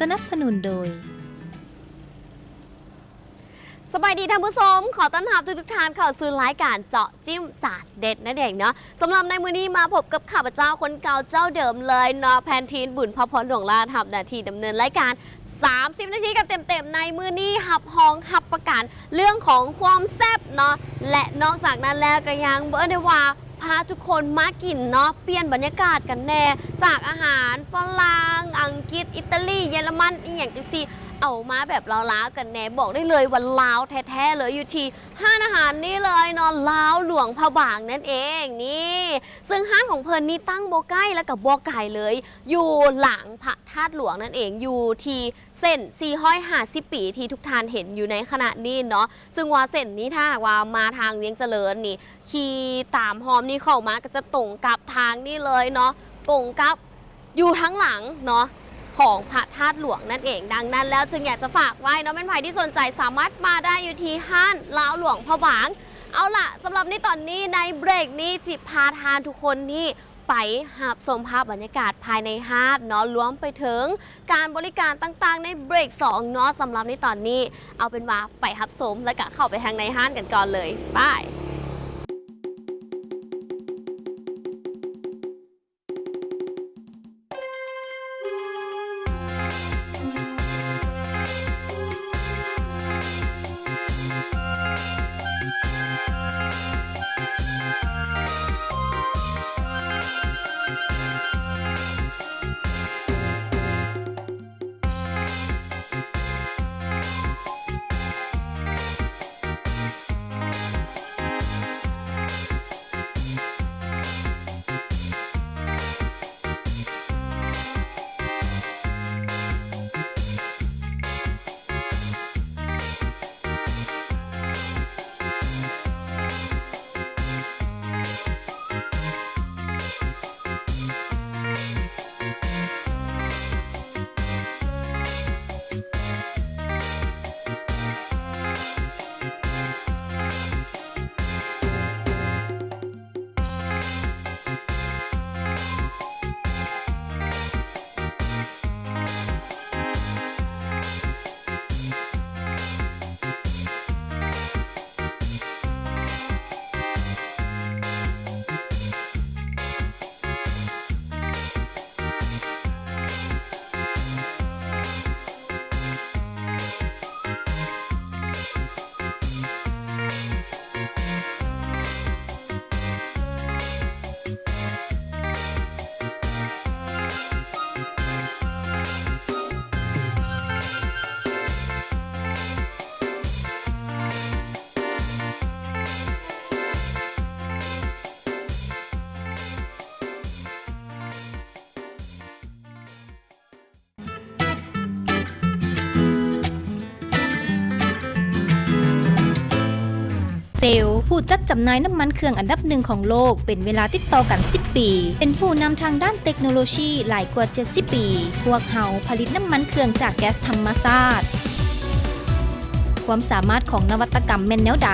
ສະໜັບສະໜູນໂດຍ ສະບາຍດີທ່ານຜູ້ຊົມ, ຂໍຕ້ອນຮັບທຸກໆທ່ານເຂົ້າສູ່ລາຍການເຈາະ ຈິ້ມຈານເດັດນັ້ນເອງເນາະ. ສຳລັບໃນມື້ນີ້ມາພົບກັບຂ້າພະເຈົ້າຄົນເກົ່າເຈົ້າເດີມເລີຍເນາະ, ແພນທີນ ບຸນພະພອນ ຫຼວງຫຼ້າ ຮັບໜ້າທີ່ດຳເນີນລາຍການສາມສິບນາທີກັນເຕັມໆໃນມື້ນີ້, ຮັບຮອງຮັບປະກັນເລື່ອງຂອງຄວາມແຊບເນາະ ແລະ ນອກຈາກນັ້ນແລ້ວກໍຍັງເອີ້ນໄດ້ວ່າ ພາທຸກຄົນມາກິນເນາະ, ປ່ຽນບັນຍາກາດກັນແດ່ ຈາກອາຫານຝຣັ່ງ, ອັງກິດ, ອີຕາລີ, ເຢຍລະມັນ ອີ່ຫຍັງຈັ່ງຊີ້ ເອົາມາແບບລາວໆກັນແດ່. ບອກໄດ້ເລີຍວ່າລາວແທ້ໆເລີຍ ຢູ່ທີ່ຮ້ານອາຫານນີ້ເລີຍເນາະ, ລາວຫຼວງພະບາງນັ້ນເອງ. ນີ້ ຊຶ່ງຮ້ານຂອງເພິ່ນນີ້ຕັ້ງບໍ່ໃກ້ ແລະ ກໍບໍ່ໄກເລີຍ, ຢູ່ຫຼັງພະທາດຫຼວງນັ້ນເອງ, ຢູ່ທີ່ເສັ້ນສີ່ຮ້ອຍຫ້າສິບປີທີ່ທຸກທ່ານເຫັນຢູ່ໃນຂະນະນີ້ເນາະ. ຊຶ່ງວ່າເສັ້ນນີ້ ຖ້າຫາກວ່າມາທາງວຽງຈະເລີນນີ້ ຂີ່ຕາມຮ່ອມນີ້ເຂົ້າມາກໍຈະຕົງກັບທາງນີ້ເລີຍເນາະ, ຕົງກັບຢູ່ທາງຫຼັງເນາະ ຂອງພະທາດຫຼວງນັ້ນເອງ. ດັ່ງນັ້ນແລ້ວຈຶ່ງຢາກຈະຝາກໄວ້ເນາະ, ແມ່ນໃຜທີ່ສົນໃຈສາມາດມາໄດ້ຢູ່ທີ່ຮ້ານລາວຫຼວງພະບາງ. ເອົາລະ ສຳລັບໃນຕອນນີ້ ໃນເບຣກນີ້ ຊິພາທ່ານທຸກຄົນນີ້ໄປຮັບຊົມພາບບັນຍາກາດພາຍໃນຮ້ານເນາະ, ລວມໄປເຖິງ ການບໍລິການຕ່າງໆໃນເບຣກສອງເນາະ. ສຳລັບໃນຕອນນີ້ ເອົາເປັນວ່າໄປຮັບຊົມ ແລ້ວກະເຂົ້າໄປທາງໃນຮ້ານກັນກ່ອນເລີຍ. ໄປ. ເຊວ ຜູ້ຈັດຈຳໜ່າຍນ້ຳມັນເຄື່ອງອັນດັບໜຶ່ງຂອງໂລກ ເປັນເວລາຕິດຕໍ່ກັນສິບປີ, ເປັນຜູ້ນຳທາງດ້ານເຕັກໂນໂລຊີຫຼາຍກວ່າເຈັດສິບປີ. ພວກເຮົາຜະລິດນ້ຳມັນເຄື່ອງຈາກແກັສທຳມະຊາດ. ຄວາມສາມາດຂອງນະວັດຕະກຳແມ່ນແນວໃດ?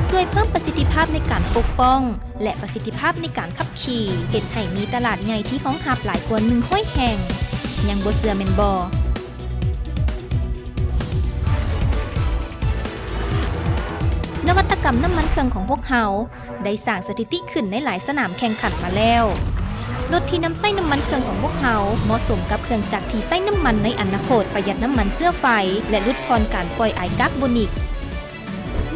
ຊ່ວຍເພີ່ມປະສິດທິພາບໃນການປົກປ້ອງ ແລະ ປະສິດທິພາບໃນການຂັບຂີ່, ເຮັດໃຫ້ມີຕະຫຼາດໃຫຍ່ທີ່ຮອງຮັບຫຼາຍກວ່າໜຶ່ງຮ້ອຍແຫ່ງ. ຍັງບໍ່ເຊື່ອແມ່ນບໍ່? ນະວັດຕະກຳນ້ຳມັນເຄື່ອງຂອງພວກເຮົາ ໄດ້ສ້າງສະຖິຕິຂຶ້ນໃນຫຼາຍສະໜາມແຂ່ງຂັນມາແລ້ວ. ລົດທີ່ນຳໃຊ້ນ້ຳມັນເຄື່ອງຂອງພວກເຮົາ ເໝາະສົມກັບເຄື່ອງຈັກທີ່ໃຊ້ນ້ຳມັນໃນອະນາຄົດ, ປະຢັດນ້ຳມັນເຊື້ອໄຟ ແລະ ຫຼຸດຜ່ອນການປ່ອຍອາຍກາກໂບນິກ.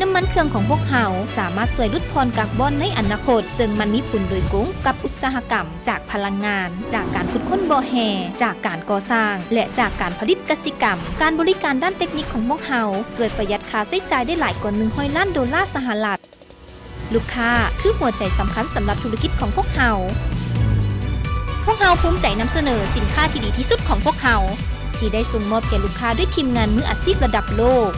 ນ້ຳມັນເຄື່ອງຂອງພວກເຮົາສາມາດຊ່ວຍຫຼຸດຜ່ອນກາກບອນໃນອະນາຄົດ, ເຊິ່ງມັນມີຜົນໂດຍກົງກັບອຸດສາຫະກຳ, ຈາກພະລັງງານ, ຈາກການຂຸດຄົ້ນບໍ່ແຮ່, ຈາກການກໍ່ສ້າງ ແລະ ຈາກການຜະລິດກະສິກຳ. ການບໍລິການດ້ານເຕັກນິກຂອງພວກເຮົາຊ່ວຍປະຢັດຄ່າໃຊ້ຈ່າຍໄດ້ຫຼາຍກວ່າໜຶ່ງຮ້ອຍລ້ານໂດລາສະຫະລັດ. ລູກຄ້າຄືຫົວໃຈສຳຄັນສຳລັບທຸລະກິດຂອງພວກເຮົາ. ພວກເຮົາພູມໃຈນຳສະເໜີສິນຄ້າທີ່ດີທີ່ສຸດຂອງພວກເຮົາ ທີ່ໄດ້ສົ່ງມອບແກ່ລູກຄ້າດ້ວຍທີມງານມືອາຊີບລະດັບໂລກ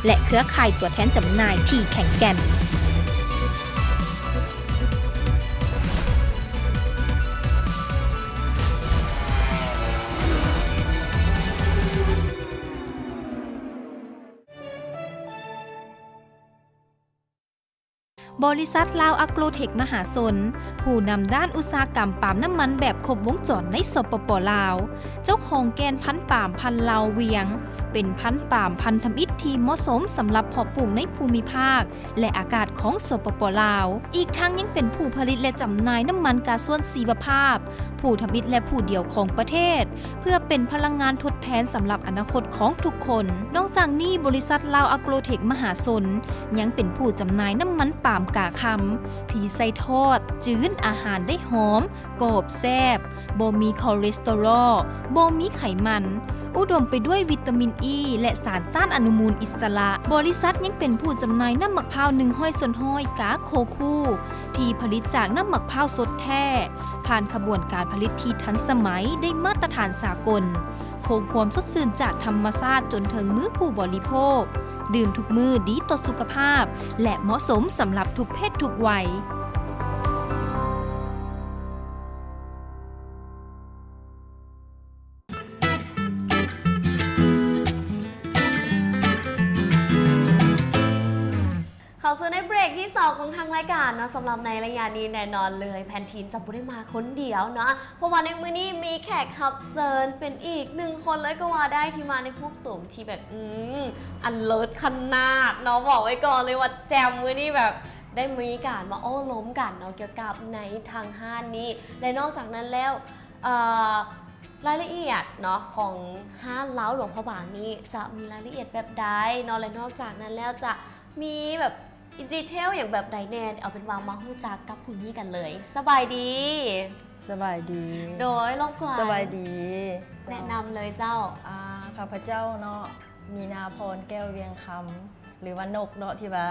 ແລະ ເຄືອຂ່າຍຕົວແທນຈຳໜ່າຍທີ່ແຂງແກ່ນ. ບໍລິສັດລາວອາໂກຣເທັກມະຫາຊົນ ຜູ້ນຳດ້ານອຸດສາຫະກຳປາມນ້ຳມັນແບບຄົບວົງຈອນໃນ ສປປ ລາວ, ເຈົ້າຂອງແກ່ນພັນປາມພັນລາວວຽງ, ເປັນພັນປາມພັນທຳອິດທີ່ເໝາະສົມສຳລັບເພາະປູກໃນພູມິພາກ ແລະ ອາກາດຂອງ ສປປ ລາວ. ອີກທັງຍັງເປັນຜູ້ຜະລິດ ແລະ ຈຳໜ່າຍນ້ຳມັນກາຊວນຊີວະພາບ, ຜູ້ທຳອິດ ແລະ ຜູ້ດຽວຂອງປະເທດ ເພື່ອເປັນພະລັງງານທົດແທນສຳລັບອະນາຄົດຂອງທຸກຄົນ. ນອກຈາກນີ້, ບໍລິສັດລາວອາໂກຣເທັກມະຫາຊົນ ຍັງເປັນຜູ້ຈຳໜ່າຍນ້ຳມັນປາມກາຄຳ ທີ່ໃສ່ທອດ, ຈືນ, ອາຫານໄດ້ຫອມ, ກອບ, ແຊບ, ບໍ່ມີຄໍເລສເຕີຣອລ, ບໍ່ມີໄຂມັນ, ອຸດົມໄປດ້ວຍວິຕາມິນອີ ແລະ ສານຕ້ານອະນຸມູນອິດສະຫຼະ. ບໍລິສັດຍັງເປັນຜູ້ຈຳໜ່າຍນ້ຳໝາກພ້າວໜຶ່ງຮ້ອຍສ່ວນຮ້ອຍ ກາໂຄຄູ ທີ່ຜະລິດຈາກນ້ຳໝາກພ້າວສົດແທ້, ຜ່ານຂະບວນການຜະລິດທີ່ທັນສະໄໝ, ໄດ້ມາດຕະຖານສາກົນ, ຄົງຄວາມສົດຊື່ນຈາກທຳມະຊາດຈົນເຖິງມືຜູ້ບໍລິໂພກ, ດື່ມທຸກມື້, ດີຕໍ່ສຸຂະພາບ ແລະ ເໝາະສົມສຳລັບທຸກເພດທຸກໄວ. ເຂົ້າສູ່ໃນເບຣກທີສອງຂອງທາງລາຍການເນາະ, ສຳລັບໃນໄລຍະນີ້ແນ່ນອນເລີຍ ແພນທີນຈະບໍ່ໄດ້ມາຄົນດຽວເນາະ, ເພາະວ່າໃນມື້ນີ້ມີແຂກຮັບເຊີນເປັນອີກໜຶ່ງຄົນເລີຍກໍວ່າໄດ້ ທີ່ມາໃນຮູບໂສມທີ່ແບບ ອືມ ອັນເລີດຂະໜາດເນາະ, ບອກໄວ້ກ່ອນເລີຍວ່າແຈ່ມ ມື້ນີ້ແບບໄດ້ມີການມາໂອ້ລົມກັນເນາະ ກ່ຽວກັບໃນທາງຮ້ານນີ້ ແລະ ນອກຈາກນັ້ນແລ້ວ ເອີ ລາຍລະອຽດເນາະ ຂອງຮ້ານລາວຫຼວງພະບາງນີ້ ຈະມີລາຍລະອຽດແບບໃດເນາະ ແລະ ນອກຈາກນັ້ນແລ້ວຈະມີແບບ in detail ຫຍັງແບບໃດແດ່, ເອົາເປັນວ່າມາຮູ້ຈັກກັບຜູ້ນີ້ກັນເລີຍ. ສະບາຍດີ. ສະບາຍດີ. ໂດຍ ລົບກວນ ສະບາຍດີ. ແນະນຳເລີຍເຈົ້າ. ອ່າ ຂ້າພະເຈົ້າເນາະ ມີນາພອນ ແກ້ວວຽງຄຳ ຫຼືວ່ານົກເນາະ ທີ່ວ່າ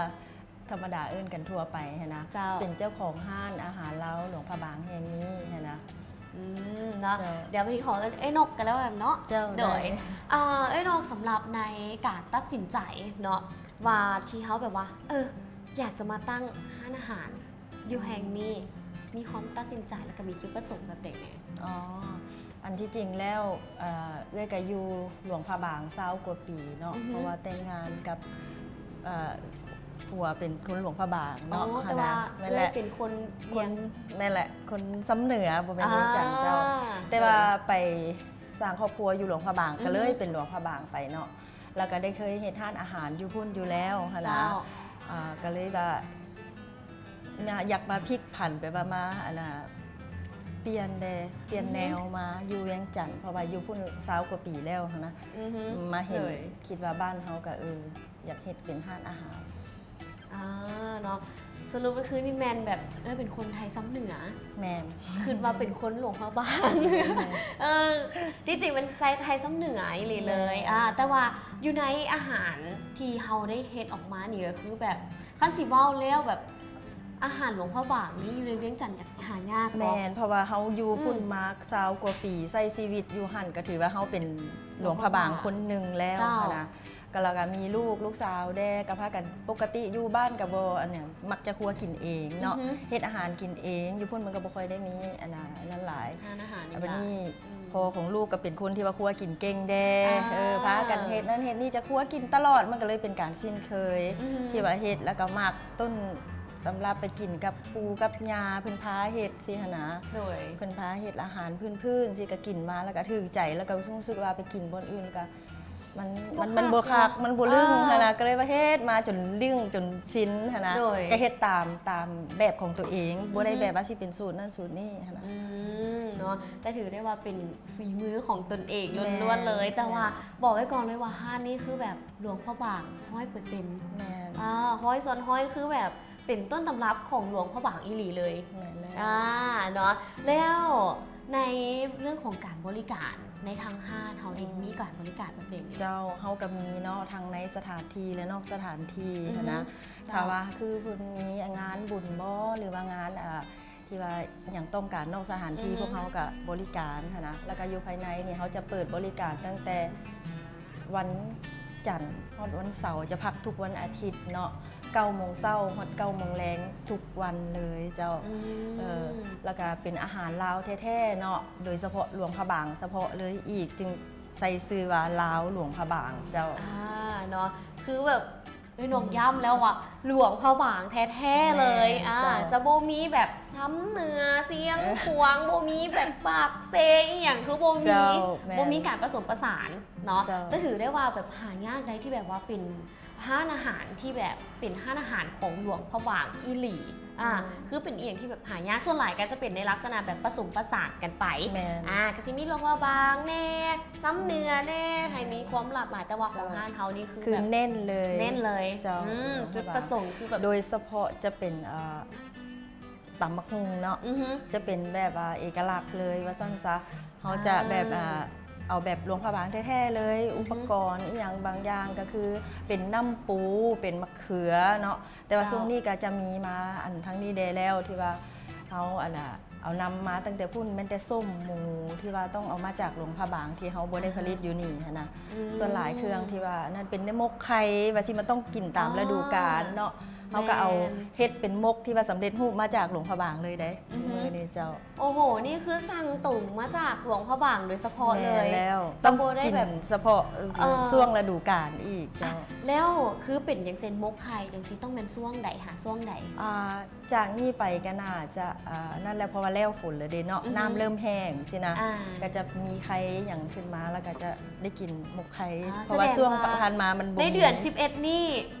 ທຳມະດາເອີ້ນກັນທົ່ວໄປຫັ້ນນະ. ເຈົ້າ. ເປັນເຈົ້າຂອງຮ້ານອາຫານລາວຫຼວງພະບາງແຫ່ງນີ້ຫັ້ນນະ. ອືມ ເນາະ. ເຈົ້າ. ດຽວໄປຂໍເອີ້ນເອື້ອຍນົກກັນແລ້ວກັນເນາະ. ເຈົ້າ. ໂດຍ. ເອີ ເອື້ອຍນົກ ສຳລັບໃນການຕັດສິນໃຈເນາະ ວ່າທີ່ເຮົາແບບວ່າ ເອີ ຢາກຈະມາຕັ້ງຮ້ານອາຫານຢູ່ແຫ່ງນີ້ ມີຄວາມຕັດສິນໃຈ ແລ້ວກໍມີຈຸດປະສົງແບບໃດແດ່? ອໍ ອັນທີ່ຈິງແລ້ວ ເອີ ເອື້ອຍກໍຢູ່ຫຼວງພະບາງຊາວກວ່າປີເນາະ. ອືຮຶ. ເພາະວ່າແຕ່ງງານກັບ ເອີ ຜົວເປັນຄົນຫຼວງພະບາງເນາະ. ອໍ ຫັ້ນນະ. ແຕ່ວ່າເອື້ອຍເປັນຄົນວຽງ. ແມ່ນແຫຼະ ຄົນ ແມ່ນແຫຼະ ຄົນຊຳເໜືອ ບໍ່ແມ່ນວຽງຈັນເຈົ້າ. ອ່າ ແຕ່ວ່າ ໂດຍ ໄປສ້າງຄອບຄົວຢູ່ຫຼວງພະບາງ ອືຮຶ. ກໍເລີຍເປັນຫຼວງພະບາງໄປເນາະ. ແລ້ວກໍໄດ້ເຄີຍເຮັດຮ້ານອາຫານຢູ່ພຸ້ນຢູ່ແລ້ວຫັ້ນນະ. ເຈົ້າ. ອ່າ ກໍເລີຍວ່າ ມາ ຢາກມາພິກຜັນ ແບບວ່າມາ ອັນນ່າ ປ່ຽນແດ່ ປ່ຽນແນວ ອືຮຶ. ມາຢູ່ວຽງຈັນ ເພາະວ່າຢູ່ພຸ້ນຊາວກວ່າປີແລ້ວຫັ້ນນະ. ອືຮຶ. ມາເຫັນ ໂດຍ ຄິດວ່າບ້ານເຮົາກໍ ເອີ ຢາກເຮັດເປັນຮ້ານອາຫານ. ອ່າ ເນາະ ສະຫຼຸບກໍຄືນີ້ແມ່ນແບບ ເອີ ເປັນຄົນໄທຊຳເໜືອ. ແມ່ນ. ຄິດວ່າເປັນຄົນຫຼວງພະບາງ. ແມ່ນ. ເອີ ທີ່ຈິງເປັນໄທຊຳເໜືອອີ່ຫຼີເລີຍ. ແມ່ນ. ອ່າ ແຕ່ວ່າຢູ່ໃນອາຫານທີ່ເຮົາໄດ້ເຮັດອອກມານີ້ ກໍຄືແບບ ຄັນຊິເວົ້າແລ້ວແບບ ອາຫານຫຼວງພະບາງນີ້ຢູ່ໃນວຽງຈັນຫາຍາກບໍ່? ແມ່ນ ເພາະວ່າເຮົາຢູ່ພຸ້ນ ອືມ ມາຊາວກວ່າປີ ໃຊ້ຊີວິດຢູ່ຫັ້ນ ກໍຖືວ່າເຮົາເປັນຫຼວງພະບາງ ຫຼວງພະບາງຄົນໜຶ່ງແລ້ວ ເຈົ້າ ຫັ້ນນະ. ກໍ ແລ້ວກໍມີລູກ ລູກສາວແດ່ ກໍພາກັນ ປົກກະຕິຢູ່ບ້ານກໍບໍ່ ອັນຫຍັງ ມັກຈະຄົວກິນເອງເນາະ. ອືຮຶ. ເຮັດອາຫານກິນເອງ ຢູ່ພຸ້ນມັນກໍບໍ່ຄ່ອຍໄດ້ມີ ອັນນ່າ ອັນນັ້ນຫຼາຍ ຮ້ານອາຫານຢູ່ ອັນນີ້ ລະ ອືມ ພໍ່ຂອງລູກກໍເປັນຄົນທີ່ວ່າຄົວກິນເກັ່ງແດ່. ອ່າ ເອີ ພາກັນເຮັດນັ້ນເຮັດນີ້ ຈະຄົວກິນຕະຫຼອດ ມັນກໍເລີຍເປັນການຊິນເຄີຍ ອືຮຶ ທີ່ວ່າເຮັດ ແລ້ວກໍມັກຕົ້ນຕຳລັບໄປກິນກັບປູ່ກັບຍ່າ ເພິ່ນພາເຮັດຊີ້ຫັ້ນນະ. ໂດຍ. ເພິ່ນພາເຮັດອາຫານພື້ນໆ ຊີ້ ກໍກິນມາ ແລ້ວກໍຖືກໃຈ ແລ້ວກໍຮູ້ສຶກວ່າໄປກິນບ່ອນອື່ນ ແລ້ວກໍມັນ ມັນ ມັນບໍ່ຄັກ ມັນບໍ່ລຶ້ງ ອ່າ ຫັ້ນນະ. ກໍເລີຍວ່າເຮັດມາຈົນລຶ້ງ ຈົນຊິນຫັ້ນນະ. ໂດຍ. ກໍເຮັດຕາມ ຕາມແບບຂອງຕົວເອງ ອືຮຶ ບໍ່ໄດ້ແບບວ່າຊິເປັນສູດນັ້ນສູດນີ້ຫັ້ນນະ. ອືມ ເນາະ ແຕ່ຖືໄດ້ວ່າເປັນ ຝີມືຂອງຕົນເອງ ແມ່ນ ລ້ວນໆເລີຍ. ແຕ່ວ່າ ແມ່ນ ບອກໄວ້ກ່ອນເລີຍວ່າຮ້ານນີ້ຄືແບບຫຼວງພະບາງຮ້ອຍເປີເຊັນ. ແມ່ນ. ອ່າ ຮ້ອຍສ່ວນຮ້ອຍ ຄືແບບເປັນຕົ້ນຕຳລັບຂອງຫຼວງພະບາງອີ່ຫຼີເລີຍ. ແມ່ນແລ້ວ. ອ່າ ເນາະ ແລ້ວໃນເລື່ອງຂອງການບໍລິການ ໃນທາງຮ້ານເຮົາເອງ ອືມ ມີການບໍລິການແບບໃດແດ່? ເຈົ້າ ເຮົາກໍມີເນາະ ທັງໃນສະຖານທີ່ ແລະ ນອກສະຖານທີ່ ອືຮຶ ຫັ້ນນະ. ຖ້າວ່າຄືເພິ່ນມີງານບຸນບໍ ຫຼືວ່າງານ ອ່າ ທີ່ວ່າຫຍັງຕ້ອງການນອກສະຖານທີ່ ອືຮຶ ພວກເຮົາກະບໍລິການຫັ້ນນະ. ແລ້ວກະຢູ່ພາຍໃນນີ້ ເຮົາຈະເປີດບໍລິການຕັ້ງແຕ່ວັນຈັນຮອດວັນເສົາ ຈະພັກທຸກວັນອາທິດເນາະ ເກົ້າໂມງເຊົ້າຮອດເກົ້າໂມງແລງທຸກວັນເລີຍເຈົ້າ. ອືມ ເອີ ແລ້ວກະເປັນອາຫານລາວແທ້ໆເນາະ ໂດຍສະເພາະຫຼວງພະບາງສະເພາະເລີຍອີກ ຈຶ່ງໃສ່ຊື່ວ່າລາວຫຼວງພະບາງເຈົ້າ. ອ່າ ເນາະ ຄືແບບ ເອີຍ ນ້ອງຢ້ຳແລ້ວວ່າ ຫຼວງພະບາງແທ້ໆເລີຍ. ແມ່ນ ອ່າ ເຈົ້າ ຈະບໍ່ມີແບບຊຳເໜືອ ຊຽງຂວາງ ເອີ ບໍ່ມີແບບປາກເຊອີ່ຫຍັງ ຄືບໍ່ມີ ເຈົ້າ ແມ່ນ ບໍ່ມີການປະສົມປະສານເນາະ. ເຈົ້າ ຈະຖືໄດ້ວ່າແບບຫາຍາກໃດທີ່ແບບວ່າເປັນຮ້ານອາຫານທີ່ແບບເປັນຮ້ານອາຫານຂອງຫຼວງພະບາງອີ່ຫຼີ. ອ່າ ອືມ ຄືເປັນອີ່ຫຍັງທີ່ແບບຫາຍາກ ສ່ວນຫຼາຍກໍຈະເປັນໃນລັກສະນະແບບປະສົມປະສານກັນໄປ. ແມ່ນ ອ່າ ກໍຊິມີຫຼວງພະບາງແດ່ ຊຳເໜືອແດ່ ອືມ ໃຫ້ມີຄວາມຫຼາກຫຼາຍ ແຕ່ວ່າຂອງ ເຈົ້າ ຮ້ານເຮົານີ້ຄື ຄືແບບເນັ້ນເລີຍ ເນັ້ນເລີຍ. ເຈົ້າ ອືມ ຫຼວງພະບາງ ຈຸດປະສົງຄືແບບ ໂດຍສະເພາະຈະເປັນ ເອີ ຕຳບັກຫຸ່ງເນາະ ອືຮຶ ຈະເປັນແບບວ່າເອກະລັກເລີຍວ່າຊັ້ນຊະ. ເຮົາຈະແບບ ອ່າ ອ່າ ເອົາແບບຫຼວງພະບາງແທ້ໆເລີຍ ອືຮຶ ອຸປະກອນອີ່ຫຍັງບາງຢ່າງກໍຄືເປັນນ້ຳປູ ເປັນມະເຂືອເນາະ. ແຕ່ວ່າ ເຈົ້າ ຊ່ວງນີ້ກໍຈະມີມາ ອັນ ທາງນີ້ແດ່ແລ້ວ ທີ່ວ່າເຮົາ ອັນນ່າ ເອົານຳມາຕັ້ງແຕ່ພຸ້ນ ແມ່ນແຕ່ສົ້ມໝູທີ່ວ່າຕ້ອງເອົາມາຈາກຫຼວງພະບາງ ທີ່ເຮົາບໍ່ໄດ້ຜະລິດຢູ່ນີ້ຫັ້ນນະ. ອືມ ສ່ວນຫຼາຍເຄື່ອງທີ່ວ່າອັນນັ້ນເປັນແນວໝົກໄຂ່ ວ່າຊິ ມັນຕ້ອງກິນຕາມ ອໍ ລະດູການເນາະ. ເຮົາກໍເອົາ ແມ່ນ ເຮັດເປັນໝົກທີ່ວ່າສຳເລັດຮູບມາຈາກຫຼວງພະບາງເລີຍເດ້ ອືຮຶ ມື້ນີ້ເຈົ້າ. ໂອ້ໂຫ ນີ້ຄືສັ່ງຕົງມາຈາກຫຼວງພະບາງໂດຍສະເພາະເລີຍ. ແມ່ນແລ້ວ ຈະບໍ່ໄດ້ແບບ ຕ້ອງກິນສະເພາະ ເອີ ເອີ ຊ່ວງລະດູການອີກເຈົ້າ. ອ່ະ ແລ້ວຄືເປັນຈັ່ງເຊັ່ນໝົກໄຂ່ຈັ່ງຊີ້ ຕ້ອງແມ່ນຊ່ວງໃດຫາຊ່ວງໃດ? ອ່າ ຈາກນີ້ໄປກໍໜ້າຈະ ອ່າ ນັ້ນແຫຼະ ເພາະວ່າແລ້ວຝົນແລ້ວເດ້ເນາະ ອືຮຶ ນ້ຳເລີ່ມແຫ້ງຊີ້ນະ ອ່າ ກໍຈະມີໄຂ່ຫຍັງຂຶ້ນມາ ແລ້ວກໍຈະໄດ້ກິນໝົກໄຂ່ ອ່າ ເພາະວ່າ ສະແດງວ່າ ຊ່ວງຜ່ານມາມັນບໍ່ມີ ໃນເດືອນສິບເອັດນີ້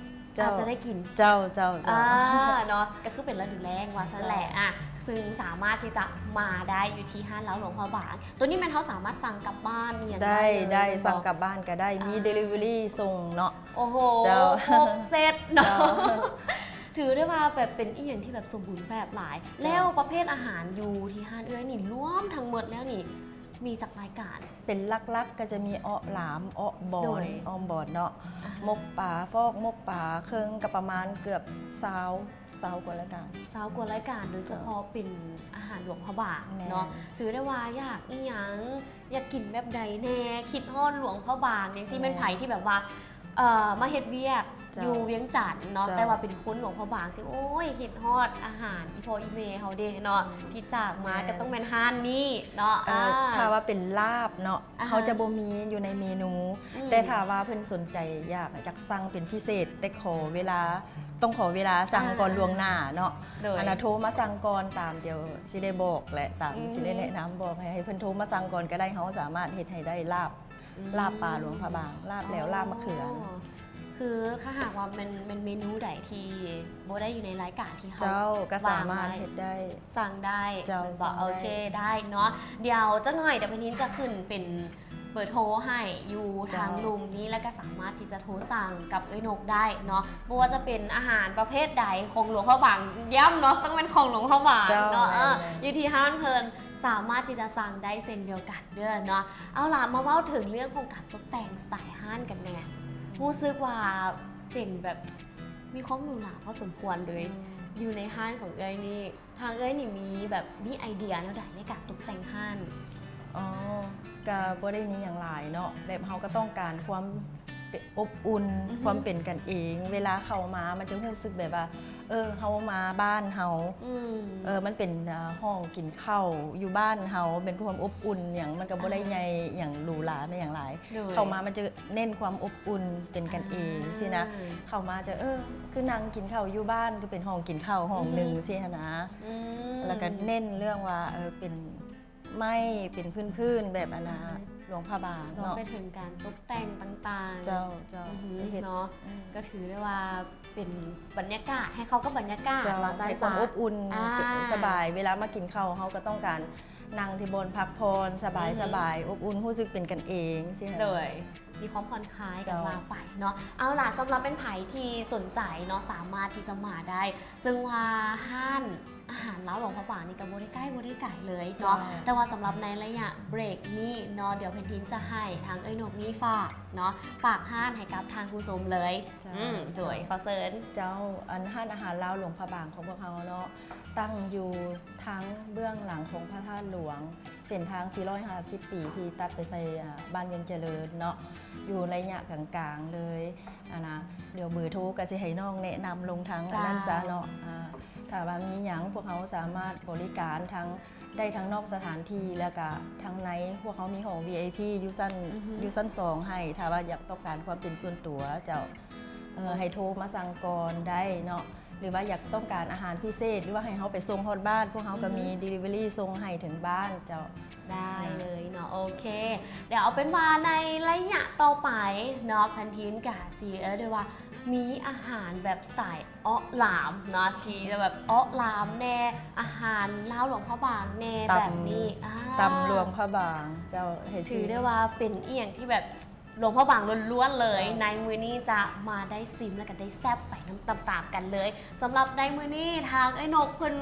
ເຈົ້າ ອາດຈະໄດ້ກິນ ເຈົ້າ ເຈົ້າ ເຈົ້າ ອ່າ ເນາະ ກໍຄືເປັນລະດູແລ້ງວ່າຊັ້ນແຫຼະ. ເຈົ້າ ອ່ະ ຊຶ່ງສາມາດທີ່ຈະມາໄດ້ຢູ່ທີ່ຮ້ານລາວຫຼວງພະບາງ. ໂຕນີ້ແມ່ນເຮົາສາມາດສັ່ງກັບບ້ານອີ່ຫຍັງໄດ້ເລີຍ ໄດ້ ໄດ້ ແມ່ນບໍ່? ສັ່ງກັບບ້ານກໍໄດ້ ມີ ອ່າ delivery ສົ່ງເນາະ. ໂອ້ໂຫ ເຈົ້າ ຄົບເຊັດເນາະ ເຈົ້າ ຖືໄດ້ວ່າແບບເປັນອີ່ຫຍັງທີ່ແບບສົມບູນແບບຫຼາຍ. ເຈົ້າ ແລ້ວປະເພດອາຫານຢູ່ທີ່ຮ້ານເອື້ອຍນີ້ ລວມທັງໝົດແລ້ວນີ້ ມີຈັກລາຍການ? ເປັນຫຼັກໆກໍຈະມີເອາະຫຼາມ ເອາະບອນ ໂດຍ ອ້ອມບອນເນາະ ອ່າຮະ ໝົກປາຟອກ ໝົກປາເຄິ່ງ ກໍປະມານເກືອບຊາວ ຊາວກວ່າລາຍການ ຊາວກວ່າລາຍການ ໂດຍສະເພາະ ເຈົ້າ ເປັນອາຫານຫຼວງພະບາງ ແມ່ນ ເນາະ. ຖືໄດ້ວ່າຢາກອີ່ຫຍັງ ຢາກກິນແບບໃດແດ່ ຄິດຮອດຫຼວງພະບາງຈັ່ງຊີ້. ແມ່ນ ແມ່ນໃຜທີ່ແບບວ່າ ເອີ ມາເຮັດວຽກ ເຈົ້າ ຢູ່ວຽງຈັນເນາະ ເຈົ້າ ແຕ່ວ່າເປັນຄົນຫຼວງພະບາງຊີ້ ໂອ້ຍ ຄິດຮອດອາຫານອີ່ພໍ່ອີ່ແມ່ເຮົາເດ້ເນາະ ອືມ ທີ່ຈາກມາ ແມ່ນ ກໍຕ້ອງແມ່ນຮ້ານນີ້ເນາະ. ເອີ ອ່າ ຖ້າວ່າເປັນລາບເນາະ ອ່າຮະ ເຮົາຈະບໍ່ມີຢູ່ໃນເມນູ ອືມ ແຕ່ຖ້າວ່າເພິ່ນສົນໃຈຢາກ ຢາກສັ່ງເປັນພິເສດ ແຕ່ຂໍເວລາ ຕ້ອງຂໍເວລາສັ່ງກ່ອນ ອ່າ ລ່ວງໜ້າເນາະ. ໂດຍ ອັນນ່າ ໂທມາສັ່ງກ່ອນ ຕາມດຽວຊິໄດ້ບອກ ແລະ ຕາມ ອືຮຶ ຊິໄດ້ແນະນຳບອກໃຫ້ ໃຫ້ເພິ່ນໂທມາສັ່ງກ່ອນກໍໄດ້ ເຮົາສາມາດເຮັດໃຫ້ໄດ້ລາບ ອືມ ລາບປາຫຼວງພະບາງ ລາບແຫຼວ ອໍ ລາບມະເຂືອ. ຄືຖ້າຫາກວ່າແມ່ນ ແມ່ນເມນູໃດທີ່ບໍ່ໄດ້ຢູ່ໃນລາຍການທີ່ເຮົາ ເຈົ້າ ກໍສາມາດ ວາງໄວ້ ເຮັດໄດ້ ສັ່ງໄດ້ ເຈົ້າ ແມ່ນບໍ່? ສັ່ງໄດ້ ໂອເຄ ໄດ້ເນາະ. ດຽວຈັກໜ່ອຍ ດຽວເພິ່ນຈະຂຶ້ນເປັນເບີໂທໃຫ້ຢູ່ ເຈົ້າ ທາງລຸ່ມນີ້ ແລ້ວກໍສາມາດທີ່ຈະໂທສັ່ງກັບເອື້ອຍນົກໄດ້ເນາະ ບໍ່ວ່າຈະເປັນອາຫານປະເພດໃດຂອງຫຼວງພະບາງ ຢ້ຳເນາະ ຕ້ອງແມ່ນຂອງຫຼວງພະບາງ ເຈົ້າ ເນາະ. ແມ່ນ ເອີ ຢູ່ທີ່ຮ້ານເພິ່ນສາມາດທີ່ຈະສັ່ງໄດ້ເຊັ່ນດຽວກັນເດີເນາະ. ເອົາລະ ມາເວົ້າເຖິງເລື່ອງຂອງການຕົກແຕ່ງສະໄຕຮ້ານກັນແດ່. ອືມ ຮູ້ສຶກວ່າເປັນແບບມີຄວາມຫຼູຫຼາພໍສົມຄວນເລີຍ ອືມ ຢູ່ໃນຮ້ານຂອງເອື້ອຍນີ້. ທາງເອື້ອຍນີ້ມີແບບ ມີໄອເດຍແນວໃດໃນການຕົກແຕ່ງຮ້ານ? ອໍ ກະບໍ່ໄດ້ມີຫຍັງຫຼາຍເນາະ ແບບເຮົາກໍຕ້ອງການຄວາມເປັນອົບອຸ່ນ ອືຮຶ ຄວາມເປັນກັນເອງ. ເວລາເຂົ້າມາມັນຈະຮູ້ສຶກແບບວ່າ ເອີ ເຮົາມາບ້ານເຮົາ ອືມ ເອີ ມັນເປັນ ອ່າ ຫ້ອງກິນເຂົ້າຢູ່ບ້ານເຮົາ ເປັນຄວາມອົບອຸ່ນຫຍັງ ມັນກໍບໍ່ໄດ້ ອ່າ ໃຫຍ່ຫຍັງຫຼູຫຼາແມ່ນຫຍັງຫຼາຍ. ໂດຍ ເຂົ້າມາມັນຈະເນັ້ນຄວາມອົບອຸ່ນ ເປັນກັນເອງ ອ່າ ຊີ້ນະ. ເຂົ້າມາຈະ ເອີ ຄືນັ່ງກິນເຂົ້າຢູ່ບ້ານ ຄືເປັນຫ້ອງກິນເຂົ້າຫ້ອງໜຶ່ງ ອືຮຶ ຊີ້ຫັ້ນນະ. ອືມ ແລ້ວກໍເນັ້ນເລື່ອງວ່າ ເອີ ເປັນໄມ້ ເປັນພື້ນໆ ແບບອັນນ່າ ອ່າຮະ ຫຼວງພະບາງເນາະ ລວມໄປເຖິງການຕົກແຕ່ງຕ່າງໆ. ເຈົ້າ ເຈົ້າ ອືຮຶ ໄດ້ເຮັດເນາະ ອືມ ກໍຖືໄດ້ວ່າເປັນບັນຍາກາດ ໃຫ້ເຂົ້າກັບບັນຍາກາດ ເຈົ້າ ວ່າຊັ້ນ ໃຫ້ຄວາມ ຊະ ອົບອຸ່ນ ອ່າ ສະບາຍ. ເວລາມາກິນເຂົ້າ ເຮົາກໍຕ້ອງການນັ່ງທີ່ບ່ອນພັກຜ່ອນ ສະບາຍ ອືຮຶ ສະບາຍ ອົບອຸ່ນ ຮູ້ສຶກເປັນກັນເອງ ຊີ້ນະ. ໂດຍ ມີຄວາມຜ່ອນຄາຍກັນ ເຈົ້າ ວ່າໄປເນາະ. ເອົາລະ ສຳລັບແມ່ນໃຜທີ່ສົນໃຈເນາະ ສາມາດທີ່ຈະມາໄດ້ ເຊິ່ງວ່າຮ້ານອາຫານລາວຫຼວງພະບາງນີ້ກໍບໍ່ໄດ້ໃກ້ບໍ່ໄດ້ໄກເລີຍເນາະ. ເຈົ້າ ແຕ່ວ່າສຳລັບໃນໄລຍະເບຣກນີ້ເນາະ ດຽວແຜ່ນດິນຈະໃຫ້ທາງເອື້ອຍນົກນີ້ຝາກເນາະ ຝາກຮ້ານໃຫ້ກັບທ່ານຜູ້ຊົມເລີຍ. ເຈົ້າ ອືມ ໂດຍ ເຈົ້າ ຂໍເຊີນ. ເຈົ້າ ອັນຮ້ານອາຫານລາວຫຼວງພະບາງຂອງພວກເຮົາເນາະ ຕັ້ງຢູ່ທາງເບື້ອງຫຼັງຂອງພະທາດຫຼວງ ເສັ້ນທາງສີ່ຮ້ອຍຫ້າສິບປີທີ່ຕັດໄປໃສ່ ອ່າ ບ້ານວຽງຈະເລີນເນາະ ຢູ່ໄລຍະກາງໆເລີຍ. ອັນນ່າ ດຽວເບີໂທກໍຊິໃຫ້ນ້ອງແນະນຳລົງທາງ ເຈົ້າ ອັນນັ້ນຊະເນາະ. ອ່າ ຖ້າວ່າມີຫຍັງ ພວກເຮົາສາມາດບໍລິການທັງ ໄດ້ທັງນອກສະຖານທີ່ ແລ້ວກະທັງໃນ. ພວກເຮົາມີຫ້ອງ ວີໄອພີ ຢູ່ຊັ້ນ ອືຮຶ ຢູ່ຊັ້ນສອງໃຫ້ ຖ້າວ່າຢາກຕ້ອງການຄວາມເປັນສ່ວນຕົວເຈົ້າ. ເອີ ໃຫ້ໂທມາສັ່ງກ່ອນໄດ້ເນາະ ຫຼືວ່າຢາກຕ້ອງການອາຫານພິເສດ ຫຼືວ່າໃຫ້ເຮົາໄປສົ່ງຮອດບ້ານ ພວກເຮົາກໍມີ ອືຮຶ delivery ສົ່ງໃຫ້ເຖິງບ້ານເຈົ້າ. ໄດ້ເລີຍເນາະ ໂອເຄ ດຽວເອົາເປັນວ່າໃນໄລຍະຕໍ່ໄປເນາະ ພັນທິນກະຊິ ເອີ້ນໄດ້ວ່າມີອາຫານແບບສະໄຕເອາະຫຼາມເນາະ ທີ່ຈະແບບເອາະຫຼາມແດ່ ອາຫານລາວຫຼວງພະບາງແດ່ ຕຳ ແບບນີ້ ອ່າ ຕຳຫຼວງພະບາງເຈົ້າ ໃຫ້ ຖືໄດ້ວ່າເປັນອີ່ຫຍັງທີ່ແບບ ຫຼວງພະບາງລ້ວນໆເລີຍ ເຈົ້າ ໃນມື້ນີ້ຈະມາໄດ້ຊິມ ແລະກະໄດ້ແຊບໄປນຳຕາມໆກັນເລີຍ. ສຳລັບໃນມື້ນີ້ ທາງເອື້ອຍນົກເພິ່ນ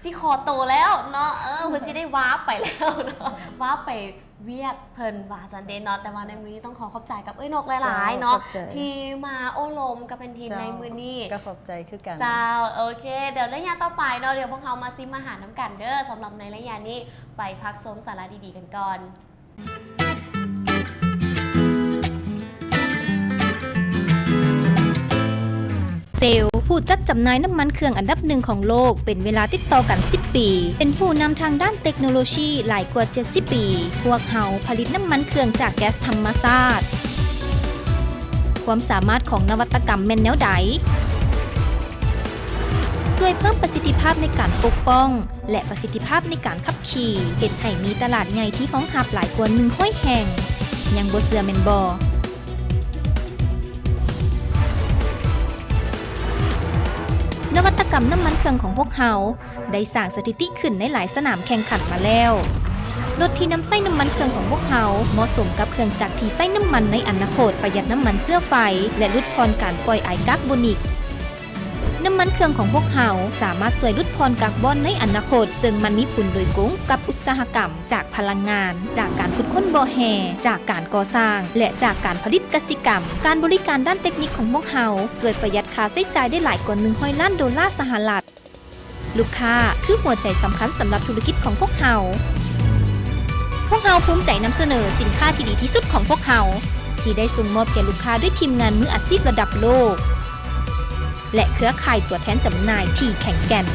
ຊິຂໍໂຕແລ້ວເນາະ ເອີ ເພິ່ນຊິໄດ້ວາບໄປແລ້ວເນາະ ວາບໄປວຽກເພິ່ນວ່າຊັ້ນເດເນາະ. ແຕ່ວ່າໃນມື້ນີ້ຕ້ອງຂໍຂອບໃຈກັບເອື້ອຍນົກຫຼາຍໆເນາະ ເຈົ້າ ຂອບໃຈ ທີ່ມາໂອ້ລົມກັບແຜ່ນດິນໃນມື້ນີ້. ເຈົ້າ ກໍຂອບໃຈຄືກັນ ເຈົ້າ. ໂອເຄ ດຽວໄລຍະຕໍ່ໄປເນາະ ດຽວພວກເຮົາມາຊິມອາຫານນຳກັນເດີ. ສຳລັບໃນໄລຍະນີ້ ໄປພັກຊົມສາລະດີໆກັນກ່ອນ. ເຊວ ຜູ້ຈັດຈຳໜ່າຍນ້ຳມັນເຄື່ອງອັນດັບໜຶ່ງຂອງໂລກ ເປັນເວລາຕິດຕໍ່ກັນສິບປີ, ເປັນຜູ້ນຳທາງດ້ານເຕັກໂນໂລຊີຫຼາຍກວ່າເຈັດສິບປີ. ພວກເຮົາຜະລິດນ້ຳມັນເຄື່ອງຈາກແກັສທຳມະຊາດ. ຄວາມສາມາດຂອງນະວັດຕະກຳແມ່ນແນວໃດ? ຊ່ວຍເພີ່ມປະສິດທິພາບໃນການປົກປ້ອງ ແລະ ປະສິດທິພາບໃນການຂັບຂີ່, ເຮັດໃຫ້ມີຕະຫຼາດໃຫຍ່ທີ່ຮອງຮັບຫຼາຍກວ່າໜຶ່ງຮ້ອຍແຫ່ງ. ຍັງບໍ່ເຊື່ອແມ່ນບໍ່? ນະວັດຕະກຳນ້ຳມັນເຄື່ອງຂອງພວກເຮົາ ໄດ້ສ້າງສະຖິຕິຂຶ້ນໃນຫຼາຍສະໜາມແຂ່ງຂັນມາແລ້ວ. ລົດທີ່ນຳໃຊ້ນ້ຳມັນເຄື່ອງຂອງພວກເຮົາ ເໝາະສົມກັບເຄື່ອງຈັກທີ່ໃຊ້ນ້ຳມັນໃນອະນາຄົດ, ປະຢັດນ້ຳມັນເຊື້ອໄຟ ແລະ ຫຼຸດຜ່ອນການປ່ອຍອາຍກາກໂບນິກ. ນ້ຳມັນເຄື່ອງຂອງພວກເຮົາສາມາດຊ່ວຍຫຼຸດຜ່ອນກາກບອນໃນອະນາຄົດ, ເຊິ່ງມັນມີຜົນໂດຍກົງກັບອຸດສາຫະກຳ, ຈາກພະລັງງານ, ຈາກການຂຸດຄົ້ນບໍ່ແຮ່, ຈາກການກໍ່ສ້າງ ແລະ ຈາກການຜະລິດກະສິກຳ. ການບໍລິການດ້ານເຕັກນິກຂອງພວກເຮົາຊ່ວຍປະຢັດຄ່າໃຊ້ຈ່າຍໄດ້ຫຼາຍກວ່າໜຶ່ງຮ້ອຍລ້ານໂດລາສະຫະລັດ. ລູກຄ້າຄືຫົວໃຈສຳຄັນສຳລັບທຸລະກິດຂອງພວກເຮົາ. ພວກເຮົາພູມໃຈນຳສະເໜີສິນຄ້າທີ່ດີທີ່ສຸດຂອງພວກເຮົາ ທີ່ໄດ້ສົ່ງມອບແກ່ລູກຄ້າດ້ວຍທີມງານມືອາຊີບລະດັບໂລກ ແລະ ເຄືອຂ່າຍຕົວແທນຈຳໜ່າຍທີ່ແຂງແກ່ນ.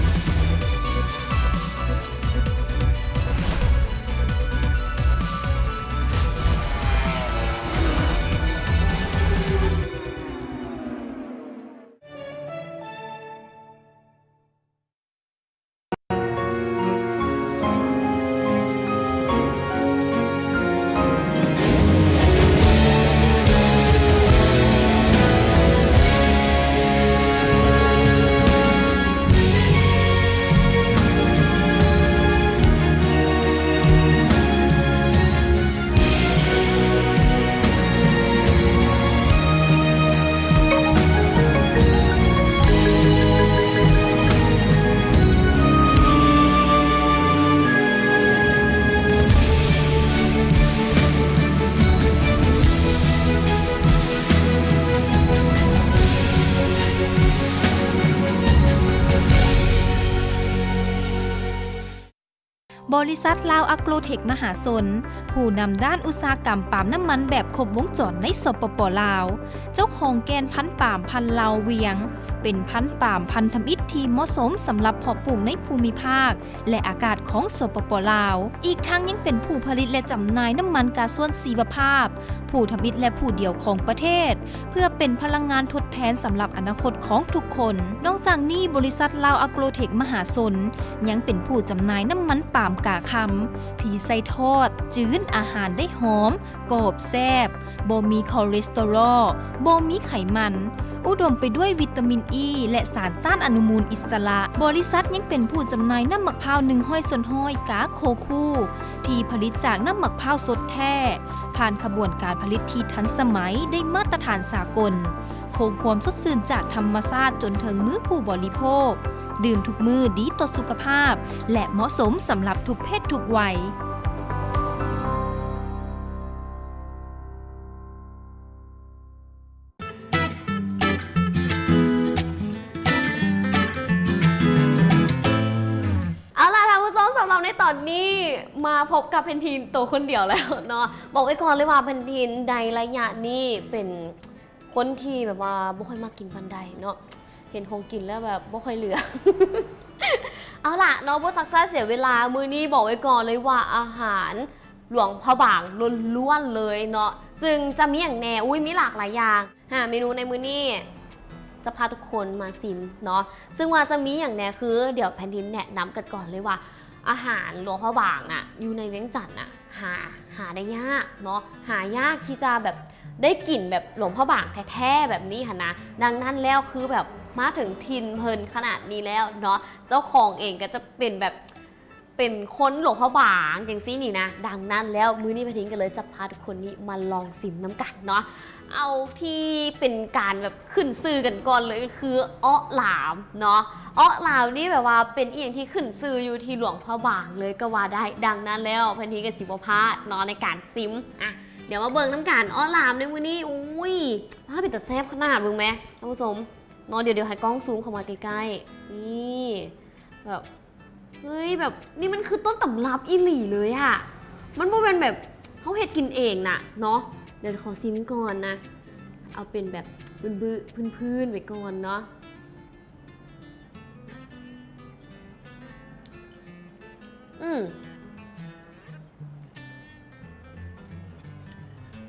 ບໍລິສັດລາວອາໂກຣເທັກມະຫາຊົນ ຜູ້ນຳດ້ານອຸດສາຫະກຳປາມນ້ຳມັນແບບຄົບວົງຈອນໃນ ສປປ ລາວ, ເຈົ້າຂອງແກ່ນພັນປາມພັນລາວວຽງ ເປັນພັນປາມພັນທຳອິດທີ່ເໝາະສົມສຳລັບເພາະປູກໃນພູມິພາກ ແລະ ອາກາດຂອງ ສປປ ລາວ. ອີກທັງຍັງເປັນຜູ້ຜະລິດ ແລະ ຈຳໜ່າຍນ້ຳມັນກາຊວນຊີວະພາບ ຜູ້ທຳອິດ ແລະ ຜູ້ດຽວຂອງປະເທດ ເພື່ອເປັນພະລັງງານທົດແທນສຳລັບອະນາຄົດຂອງທຸກຄົນ. ນອກຈາກນີ້, ບໍລິສັດລາວອາໂກຣເທັກມະຫາຊົນ ຍັງເປັນຜູ້ຈຳໜ່າຍນ້ຳມັນປາມກາຄຳ ທີ່ໃສ່ທອດ, ຈືນອາຫານໄດ້ຫອມ, ກອບ, ແຊບ, ບໍ່ມີຄໍເລສເຕີຣໍ, ບໍ່ມີໄຂມັນ, ອຸດົມໄປດ້ວຍວິຕາມິນອີ ແລະ ສານຕ້ານອະນຸມູນອິດສະຫຼະ. ບໍລິສັດຍັງເປັນຜູ້ຈຳໜ່າຍນ້ຳໝາກພ້າວໜຶ່ງຮ້ອຍສ່ວນຮ້ອຍກາໂຄຄູ ທີ່ຜະລິດຈາກນ້ຳໝາກພ້າວສົດແທ້ ຜ່ານຂະບວນການຜະລິດທີ່ທັນສະໄໝ ໄດ້ມາດຕະຖານສາກົນ, ຄົງຄວາມສົດຊື່ນຈາກທຳມະຊາດຈົນເຖິງມືຜູ້ບໍລິໂພກ, ດື່ມທຸກມື້ ດີຕໍ່ສຸຂະພາບ ແລະ ເໝາະສົມສຳລັບທຸກເພດທຸກໄວ. ເອົາລະ ທ່ານຜູ້ຊົມ, ສຳລັບໃນຕອນນີ້ມາພົບກັບເພັນທີນໂຕຄົນດຽວແລ້ວເນາະ. ບອກໄວ້ກ່ອນເລີຍວ່າເພັນທີນໃນໄລຍະນີ້ເປັນຄົນທີ່ແບບວ່າບໍ່ຄ່ອຍມັກກິນປານໃດເນາະ, ເຫັນຂອງກິນແລ້ວແບບບໍ່ຄ່ອຍເຫຼືອ. ເອົາລະເນາະ, ບໍ່ຊັກຊ້າເສຍເວລາ, ມື້ນີ້ບອກໄວ້ກ່ອນເລີຍວ່າອາຫານ ຫຼວງພະບາງລ້ວນໆເລີຍເນາະ. ຊຶ່ງຈະມີຫຍັງແດ່? ອຸ້ຍ ມີຫຼາກຫຼາຍຢ່າງ. ຫ້າເມນູໃນມື້ນີ້ ຈະພາທຸກຄົນມາຊິມເນາະ ຊຶ່ງວ່າຈະມີຫຍັງແດ່ ຄືດຽວແຜ່ນດິນແນະນຳກັນກ່ອນເລີຍວ່າ ອາຫານຫຼວງພະບາງນະ ຢູ່ໃນວຽງຈັນນະ ຫາ ຫາໄດ້ຍາກເນາະ ຫາຍາກທີ່ຈະແບບໄດ້ກິນແບບຫຼວງພະບາງແທ້ໆແບບນີ້ຫັ້ນນະ. ດັ່ງນັ້ນແລ້ວ ຄືແບບມາເຖິງຖິ່ນເພິ່ນຂະໜາດນີ້ແລ້ວເນາະ ເຈົ້າຂອງເອງກໍຈະເປັນແບບ ເປັນຄົນຫຼວງພະບາງຈັ່ງຊີ້ນີ້ນະ. ດັ່ງນັ້ນແລ້ວ ມື້ນີ້ແພນທິນກໍເລີຍຈະພາທຸກຄົນນີ້ມາລອງຊິມນຳກັນເນາະ. ເອົາທີ່ເປັນການແບບຂຶ້ນຊື່ກັນກ່ອນເລີຍ ກໍຄືເອາະຫຼາມເນາະ. ເອາະຫຼາມນີ້ແບບວ່າເປັນອີ່ຫຍັງທີ່ຂຶ້ນຊື່ຢູ່ທີ່ຫຼວງພະບາງເລີຍກໍວ່າໄດ້. ດັ່ງນັ້ນແລ້ວ ແພນທິນກໍຊິບໍ່ພາດເນາະໃນການຊິມ. ອະ ດຽວມາເບິ່ງນຳກັນ ເອາະຫຼາມໃນມື້ນີ້. ອຸ້ຍ ວ້າ ເປັນຕາແຊບຂະໜາດ ເບິ່ງແມ ທ່ານຜູ້ຊົມເນາະ. ດຽວ ດຽວໃຫ້ກ້ອງຊູມເຂົ້າມາໃກ້ໆ ນີ້ ແບບ ເຮີ້ຍ ແບບນີ້ມັນຄືຕົ້ນຕຳລັບອີ່ຫຼີເລີຍອະ ມັນບໍ່ແມ່ນແບບເຮົາເຮັດກິນເອງນະເນາະ. ດຽວຂໍຊິມກ່ອນນະ ເອົາເປັນແບບບື້ໆ ພື້ນໆໄວ້ກ່ອນເນາະ. ອືມ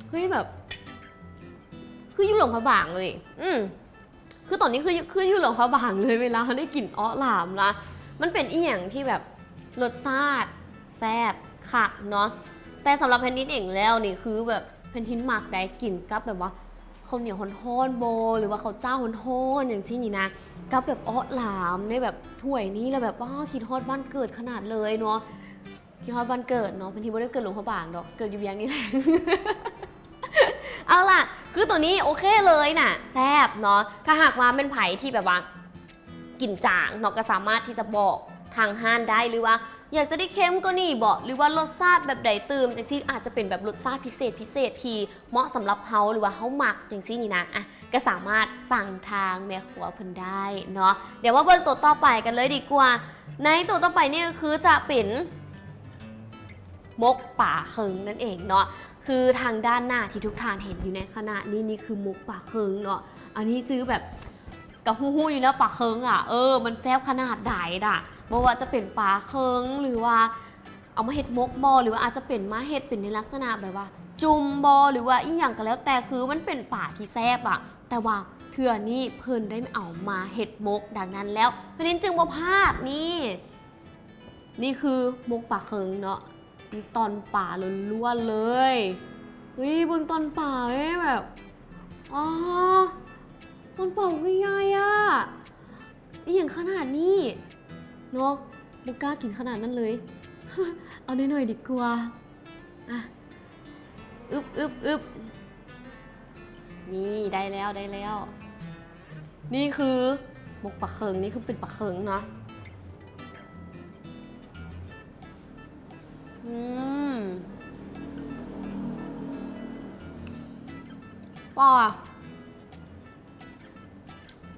ເຮີ້ຍ ແບບ ຄືຢູ່ຫຼວງພະບາງເລີຍ. ອືມ ຄືຕອນນີ້ຄື ຄືຢູ່ຫຼວງພະບາງເລີຍ ເວລາເຮົາໄດ້ກິນເອາະຫຼາມນະ. ມັນເປັນອີ່ຫຍັງທີ່ແບບລົດຊາດແຊບຄັກເນາະ. ແຕ່ສຳລັບແພນທິນເອງແລ້ວນີ້ ຄືແບບແພນທິນມັກໄດ້ກິນກັບແບບວ່າເຂົ້າໜຽວຮ້ອນໆບໍ ຫຼືວ່າເຂົ້າຈ້າວຮ້ອນໆຫຍັງຊີ້ນີ້ນະ ກັບແບບເອາະຫຼາມໃນແບບຖ້ວຍນີ້ ແລ້ວແບບ ວ້າ ຄິດຮອດບ້ານເກີດຂະໜາດເລີຍເນາະ. ຄິດຮອດບ້ານເກີດເນາະ ບາງທີບໍ່ໄດ້ເກີດຫຼວງພະບາງດອກ ເກີດຢູ່ວຽງນີ້ແຫຼະ. ເອົາລະ ຄືໂຕນີ້ໂອເຄເລີຍນະ ແຊບເນາະ. ຖ້າຫາກວ່າແມ່ນໃຜທີ່ແບບວ່າກິນຈາງເນາະ ກໍສາມາດທີ່ຈະບອກທາງຮ້ານໄດ້ ຫຼືວ່າຢາກຈະໄດ້ເຄັມກວ່ານີ້ບໍ ຫຼືວ່າລົດຊາດແບບໃດຕື່ມຈັ່ງຊີ້ ອາດຈະເປັນແບບລົດຊາດພິເສດ ພິເສດທີ່ເໝາະສຳລັບເຮົາ ຫຼືວ່າເຮົາມັກຈັ່ງຊີ້ນີ້ນະ. ອະ ກໍສາມາດສັ່ງທາງແມ່ຄົວເພິ່ນໄດ້ເນາະ. ດຽວມາເບິ່ງໂຕຕໍ່ໄປກັນເລີຍດີກວ່າ. ໃນໂຕຕໍ່ໄປນີ້ກໍຄືຈະເປັນໝົກປາເຄິງນັ້ນເອງເນາະ. ຄືທາງດ້ານໜ້າທີ່ທຸກທ່ານເຫັນຢູ່ໃນຂະນະນີ້ ນີ້ຄືໝົກປາເຄິງເນາະ. ອັນນີ້ຊື່ແບບ ກໍຮູ້ໆຢູ່ແລ້ວປາເຄິງອະ ເອີ ມັນແຊບຂະໜາດໃດນະ. ບໍ່ວ່າຈະເປັນປາເຄິງ ຫຼືວ່າ ເອົາມາເຮັດໝົກບໍ ຫຼືວ່າອາດຈະເປັນມາເຮັດເປັນໃນລັກສະນະແບບວ່າຈຸ່ມບໍ ຫຼືວ່າອີ່ຫຍັງກໍແລ້ວແຕ່ ຄືມັນເປັນປາທີ່ແຊບອະ. ແຕ່ວ່າເທື່ອນີ້ເພິ່ນໄດ້ເອົາມາເຮັດໝົກ ດັ່ງນັ້ນແລ້ວ ເພິ່ນຈຶ່ງບໍ່ພາດ. ນີ້ ນີ້ຄືໝົກປາເຄິງເນາະ ມີຕ່ອນປາລ້ວນໆເລີຍ. ເຮີ້ຍ ເບິ່ງຕ່ອນປາເດ້ ແບບ ອໍ ຕ່ອນປາຄືໃຫຍ່ອະ. ອີ່ຫຍັງຂະໜາດນີ້ເນາະ ບໍ່ກ້າກິນຂະໜາດນັ້ນເລີຍ ເອົາໜ້ອຍໆດີກວ່າ. ອະ ອຶບໆໆ ນີ້ ໄດ້ແລ້ວ ໄດ້ແລ້ວ. ນີ້ຄືໝົກປາເຄິງ ນີ້ຄືເປັນປາເຄິງເນາະ. ອືມ ປາ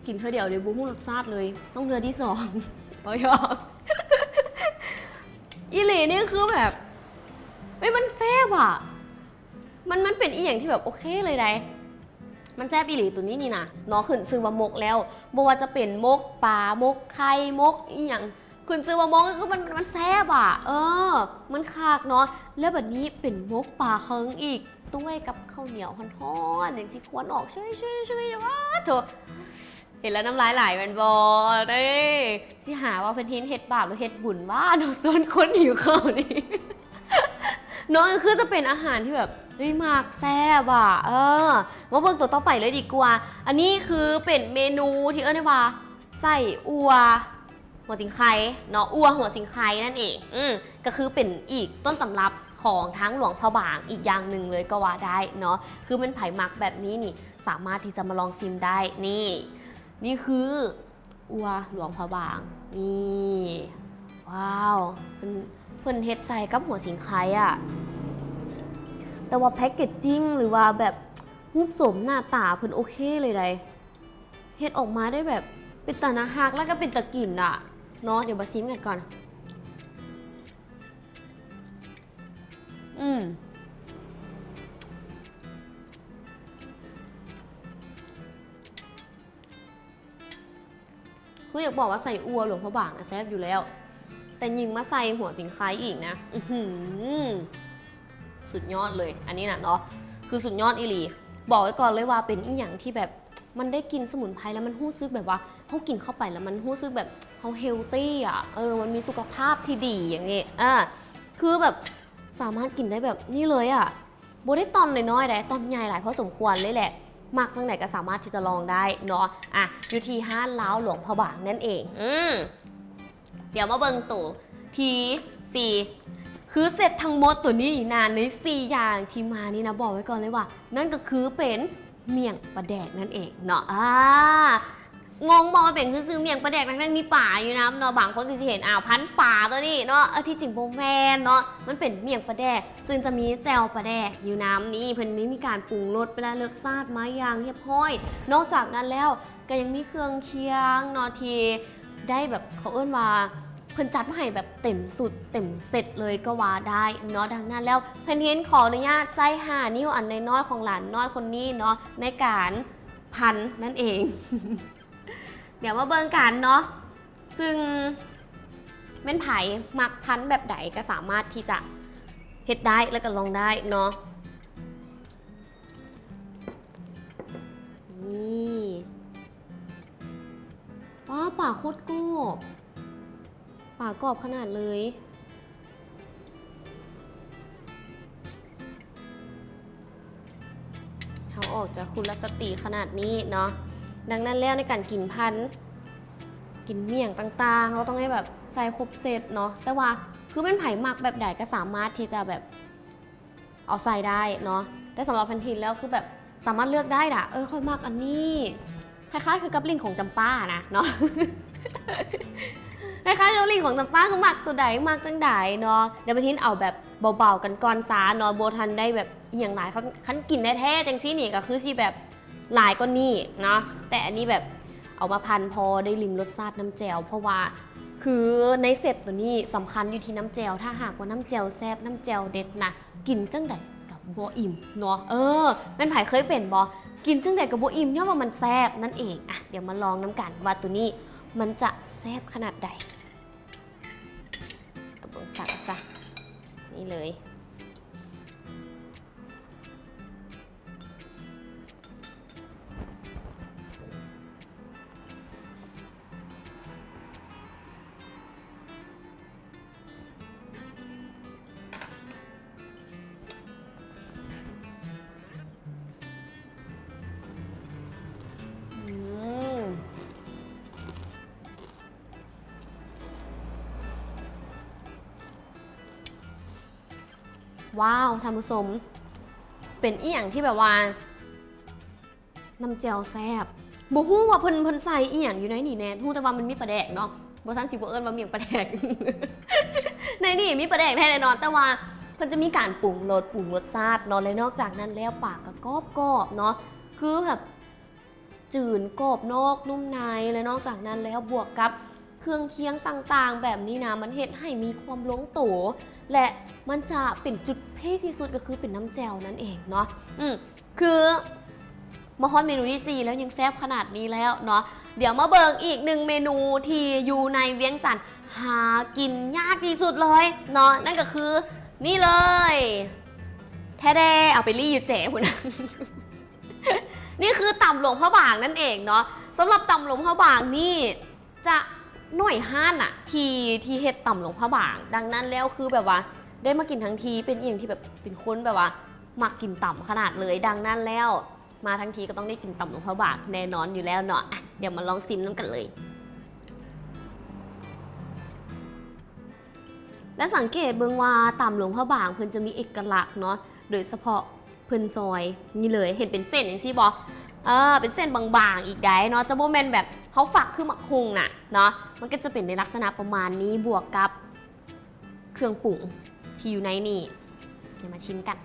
ກິນເທື່ອດຽວເດ ບໍ່ຮູ້ລົດຊາດເລີຍ ຕ້ອງເທື່ອທີສອງ. ບໍ່ຢອກ ອີ່ຫຼີ ນີ້ຄືແບບ ເອີຍ ມັນແຊບອະ ມັນ ມັນເປັນອີ່ຫຍັງທີ່ແບບໂອເຄເລີຍໃດ໋. ມັນແຊບອີ່ຫຼີໂຕນີ້ນີ້ນະເນາະ. ຂຶ້ນຊື່ວ່າໝົກແລ້ວ ບໍ່ວ່າຈະເປັນໝົກປາ ໝົກໄຂ່ ໝົກອີ່ຫຍັງ ຂຶ້ນຊື່ວ່າໝົກ ກໍຄືມັນ ມັນແຊບອະ ເອີ ມັນຄັກເນາະ. ແລ້ວບັດນີ້ເປັນໝົກປາເຄິງອີກ ຕ້ວຍກັບເຂົ້າໜຽວຮ້ອນໆ ຈັ່ງຊິຄວັນອອກເຊີຍໆໆ ວ້າໂທ້ ເຫັນແລ້ວນ້ຳລາຍໄຫຼແມ່ນບໍ່ເດ້. ຊິຫາວ່າເພິ່ນເຮັດ ເຮັດບາບ ຫຼື ເຮັດບຸນຫວາເນາະ ຊວນຄົນຫິວເຂົ້ານີ້ເນາະ. ຄືຈະເປັນອາຫານທີ່ແບບ ເຮີ້ຍ ມັກ ແຊບອະ ເອີ. ມາເບິ່ງໂຕຕໍ່ໄປເລີຍດີກວ່າ. ອັນນີ້ຄືເປັນເມນູທີ່ເອີ້ນໄດ້ວ່າ ໃສ່ອົ່ວຫົວສີໄຄເນາະ ອົ່ວຫົວສີໄຄນັ້ນເອງ. ອືມ ກໍຄືເປັນອີກຕົ້ນຕຳລັບຂອງທາງຫຼວງພະບາງອີກຢ່າງໜຶ່ງເລີຍກໍວ່າໄດ້ເນາະ. ຄືແມ່ນໃຜມັກແບບນີ້ນີ້ ສາມາດທີ່ຈະມາລອງຊິມໄດ້. ນີ້ ນີ້ຄື ອົ່ວຫຼວງພະບາງ ນີ້ ວ້າວ ເພິ່ນ ເພິ່ນເຮັດໃສ່ກັບຫົວສີໄຄອະ ແຕ່ວ່າແພັກເກດຈິງ ຫຼືວ່າແບບຮູບສົມໜ້າຕາເພິ່ນໂອເຄເລີຍໃດ໋ ເຮັດອອກມາໄດ້ແບບເປັນຕາໜ້າຮັກ ແລ້ວກໍເປັນຕາກິນອະເນາະ. ດຽວມາຊິມກັນກ່ອນ. ອືມ ຄືຢາກບອກວ່າໃສ່ອົ່ວຫຼວງພະບາງນະແຊບຢູ່ແລ້ວ ແຕ່ຍິ່ງມາໃສ່ຫົວສີໄຄອີກນະ ອື້ຫື ສຸດຍອດເລີຍ ອັນນີ້ນະເນາະ ຄືສຸດຍອດອີ່ຫຼີ. ບອກໄວ້ກ່ອນເລີຍວ່າເປັນອີ່ຫຍັງທີ່ແບບ ມັນໄດ້ກິ່ນສະໝຸນໄພ ແລ້ວມັນຮູ້ສຶກແບບວ່າ ເຮົາກິນເຂົ້າໄປແລ້ວມັນຮູ້ສຶກແບບເຮົາເຮລຕີອະ ເອີ ມັນມີສຸຂະພາບທີ່ດີຢ່າງນີ້ ເອີ ຄືແບບສາມາດກິນໄດ້ແບບນີ້ເລີຍອະ ບໍ່ໄດ້ຕ່ອນນ້ອຍໆໃດ ຕ່ອນໃຫຍ່ຫຼາຍພໍສົມຄວນເລີຍແຫຼະ ມັກຈັ່ງໃດກໍສາມາດທີ່ຈະລອງໄດ້ເນາະ ອະ ຢູ່ທີ່ຮ້ານລາວຫຼວງພະບາງນັ້ນເອງ ອືມ ດຽວມາເບິ່ງໂຕທີສີ່ ຄືເຊັດທັງໝົດໂຕນີ້ນະ ໃນສີ່ຢ່າງທີ່ມານີ້ນະ ບອກໄວ້ກ່ອນເລີຍວ່າ ນັ້ນກໍຄືເປັນໝ້ຽງປາແດກນັ້ນເອງເນາະ ອາ ງົງບໍ່ວ່າເປັນຊື່ໆໝ້ຽງປາແດກ ທັງໆມີປາຢູ່ນຳເນາະ ບາງຄົນກໍຊິເຫັນ ອ້າວ ພັນປາໂຕນີ້ເນາະ ເອີ ທີ່ຈິງບໍ່ແມ່ນເນາະ ມັນເປັນໝ້ຽງປາແດກ ຊຶ່ງຈະມີແຈ່ວປາແດກຢູ່ນຳ ນີ້ເພິ່ນມີ ມີການປຸງລົດ ແລະ ລົດຊາດມາຢ່າງຮຽບຮ້ອຍ ນອກຈາກນັ້ນແລ້ວ ກໍຍັງມີເຄື່ອງຄຽງເນາະ ທີ່ໄດ້ແບບ ເຂົາເອີ້ນວ່າ ເພິ່ນຈັດມາໃຫ້ແບບເຕັມຊຸດເຕັມເຊັດເລີຍກໍວ່າໄດ້ເນາະ ດັ່ງນັ້ນແລ້ວ ແຜ່ນຫີນຂໍອະນຸຍາດໃຊ້ຫ້ານິ້ວອັນນ້ອຍໆຂອງຫຼານນ້ອຍຄົນນີ້ເນາະ ໃນການພັນນັ້ນເອງ ດຽວມາເບິ່ງກັນເນາະ ຊຶ່ງແມ່ນໃຜມັກພັນແບບໃດກໍສາມາດທີ່ຈະເຮັດໄດ້ ແລ້ວກໍລອງໄດ້ເນາະ. ນີ້ ວ້າວ ປາໂຄດກອບ ປາກອບຂະໜາດເລີຍ ເຮົາອອກຈາກຄຸນລະສະຕີຂະໜາດນີ້ເນາະ ດັ່ງນັ້ນແລ້ວໃນການກິນພັນ ກິນໝ້ຽງຕ່າງໆ ເຮົາຕ້ອງໄດ້ແບບໃສ່ຄົບເຊັດເນາະ ແຕ່ວ່າຄືແມ່ນໃຜມັກແບບໃດກໍສາມາດທີ່ຈະແບບ ເອົາໃສ່ໄດ້ເນາະ ແຕ່ສຳລັບແຜ່ນຫີນແລ້ວຄືແບບສາມາດເລືອກໄດ້ນະ ເອີ ຂ້ອຍມັກອັນນີ້ ຄ້າຍໆຄືກັບຫຼິ້ນຂອງຈຳປານະເນາະ ຄ້າຍໆຄືກັບຫຼິ້ນຂອງຈຳປາ ຄືມັກໂຕໃດມັກຈັ່ງໃດເນາະ ດຽວແຜ່ນຫີນເອົາແບບເບົາໆກັນກ່ອນຊາເນາະ ບໍ່ທັນໄດ້ແບບອີ່ຫຍັງຫຼາຍ ຄັນ ຄັນກິນແທ້ໆຈັ່ງຊີ້ນີ້ກໍຄືຊິແບບຫຼາຍກວ່ານີ້ເນາະ ແຕ່ອັນນີ້ແບບເອົາມາພັນພໍໄດ້ລິມລົດຊາດນ້ຳແຈ່ວ ເພາະວ່າຄືໃນເຊັດໂຕນີ້ສຳຄັນຢູ່ທີ່ນ້ຳແຈ່ວ ຖ້າຫາກວ່ານ້ຳແຈ່ວແຊບ ນ້ຳແຈ່ວເດັດນະ ກິນຈັ່ງໃດກໍບໍ່ອີ່ມເນາະ ເອີ ແມ່ນໃຜເຄີຍເປັນບໍ່? ກິນຈັ່ງໃດກໍບໍ່ອີ່ມ ຍ້ອນວ່າມັນແຊບນັ້ນເອງ ອະ ດຽວມາລອງນຳກັນວ່າໂຕນີ້ມັນຈະແຊບຂະໜາດໃດ ເອົາເບິ່ງຕັກຊະ ນີ້ເລີຍ. ວ້າວ ທ່ານຜູ້ຊົມ ເປັນອີ່ຫຍັງທີ່ແບບວ່າ ນ້ຳແຈ່ວແຊບ ບໍ່ຮູ້ວ່າເພິ່ນ ເພິ່ນໃສ່ອີ່ຫຍັງຢູ່ໃນນີ້ແດ່ ຮູ້ແຕ່ວ່າມັນມີປາແດກເນາະ ບໍ່ຊັ້ນຊິບໍ່ເອີ້ນວ່າໝ້ຽງປາແດກ ໃນນີ້ມີປາແດກແທ້ແນ່ນອນ ແຕ່ວ່າເພິ່ນຈະມີການປຸງລົດ ປຸງລົດຊາດເນາະ ແລະ ນອກຈາກນັ້ນແລ້ວ ປາກໍກອບໆເນາະ ຄືແບບ ຈືນ ກອບນອກ ນຸ້ມໃນ ແລະ ນອກຈາກນັ້ນແລ້ວ ບວກກັບເຄື່ອງຄຽງຕ່າງໆແບບນີ້ນະ ມັນເຮັດໃຫ້ມີຄວາມລົງໂຕ ແລະ ມັນຈະເປັນຈຸດພີກທີ່ສຸດ ກໍຄືເປັນນ້ຳແຈ່ວນັ້ນເອງເນາະ ອືມ ຄືມາຮອດເມນູທີສີ່ແລ້ວ ຍັງແຊບຂະໜາດນີ້ແລ້ວເນາະ ດຽວມາເບິ່ງອີກໜຶ່ງເມນູທີ່ຢູ່ໃນວຽງຈັນຫາກິນຍາກທີ່ສຸດເລີຍເນາະ ນັ້ນກໍຄືນີ້ເລີຍ ແທ້ແດ່ ເອົາໄປລີ້ຢູ່ແຈພຸ້ນນະ ນີ້ຄືຕຳຫຼວງພະບາງນັ້ນເອງເນາະ ສຳລັບຕຳຫຼວງພະບາງນີ້ຈະໜ້ອຍຮ້ານນະ ທີ່ ທີ່ເຮັດຕຳຫຼວງພະບາງ ດັ່ງນັ້ນແລ້ວ ຄືແບບວ່າໄດ້ມາກິນທັງທີ ເປັນອີ່ຫຍັງທີ່ແບບ ເປັນຄົນແບບວ່າມັກກິນຕຳຂະໜາດເລີຍ ດັ່ງນັ້ນແລ້ວ ມາທັງທີກໍຕ້ອງໄດ້ກິນຕຳຫຼວງພະບາງແນ່ນອນຢູ່ແລ້ວເນາະ ອະ ດຽວມາລອງຊິມນຳກັນເລີຍ ແລະ ສັງເກດເບິ່ງວ່າຕຳຫຼວງພະບາງເພິ່ນຈະມີເອກະລັກເນາະ ໂດຍສະເພາະເພິ່ນຊອຍນີ້ເລີຍ ເຫັນເປັນເສັ້ນຈັ່ງຊີ້ບໍ່? ເອີ ເປັນເສັ້ນບາງໆອີກໃດເນາະ ຈະບໍ່ແມ່ນແບບເຮົາຟັກຄືໝາກຫຸ່ງນະເນາະ ມັນກໍຈະເປັນໃນລັກສະນະປະມານນີ້ ບວກກັບເຄື່ອງປຸງທີ່ຢູ່ໃນນີ້ ດຽວມາຊິມກັນ.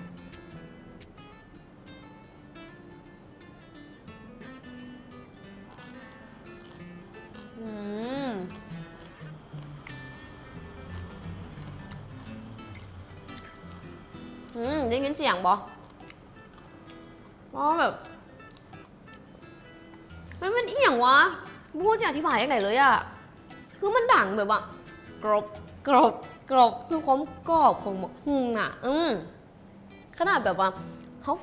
ອືມ ອືມ ໄດ້ຍິນສຽງບໍ່? ອໍ ແບບ ມັນ ມັນອີ່ຫຍັງວະ? ບໍ່ຮູ້ຈະອະທິບາຍຈັ່ງໃດເລີຍອະ ຄືມັນດັງແບບວ່າ ກຣົບ ກຣົບ ກຣົບ ຄືຄວາມກອບຂອງໝາກຫຸ່ງນະ ອືມ ຂະໜາດແບບວ່າເຮົາ